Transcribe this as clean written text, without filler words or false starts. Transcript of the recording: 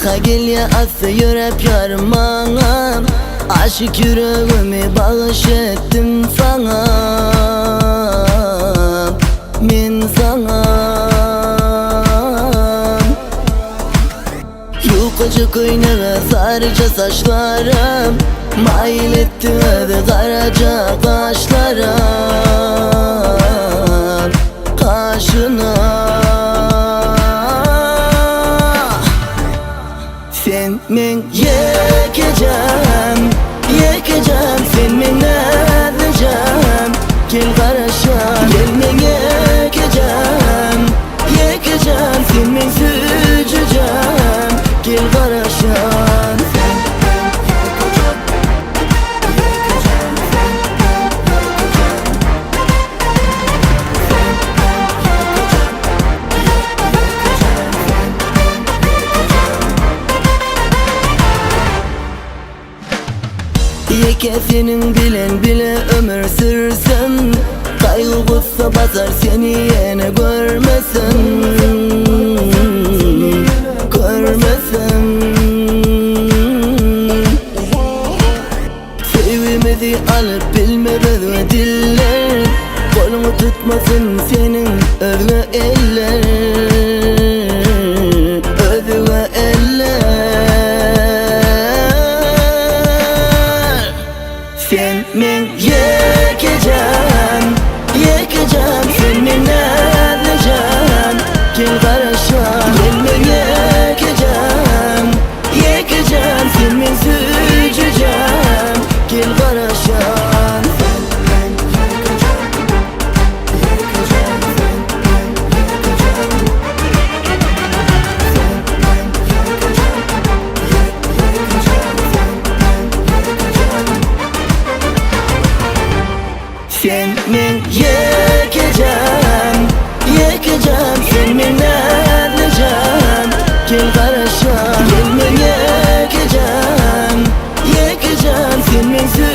Barka gelýä assa ýöräp ýarym maňa Aşyk ýüregimi bagyş etdim saňa Men saňa Ýukaja köýnege saryja saçlaram Maýyl etdi özi garaja gaşlaram Gaşyna Sen meň ýekejäm, ýekejäm Sen meň näzlijäm, gel garaşan Gel meň ýekejäm, ýekejäm Sen meň süýjüjäm, gel garaşan Sen meň ýekejäm, ýekejäm Sen meň ýekejäm Sen meň ýekejäm, ýekejäm Sen meň ýekejäm. Ýeke seniň bilen bile ömür sürsem Gaýgy gussa basar seni ýene görmesem Görmesem Söýgimizi alyp bilmez özge diller Goluňy tutmasyn seniň özge eller Özge eller Sen meň ýekejäm, ýekejäm Sen meň näzlijäm, gel garaşan Gel meň ýekejäm, ýekejäm Sen meň süýjüjäm, gel garaşan Sen meň ýekejäm, ýekejäm Sen meň ýekejäm Sen meň ýekejäm, ýekejäm Sen meň ýekejäm Sen meň ýekejäm, ýekejäm Sen meň näzlijäm, gel garaşan Gel meň ýekejäm, ýekejäm Sen meň.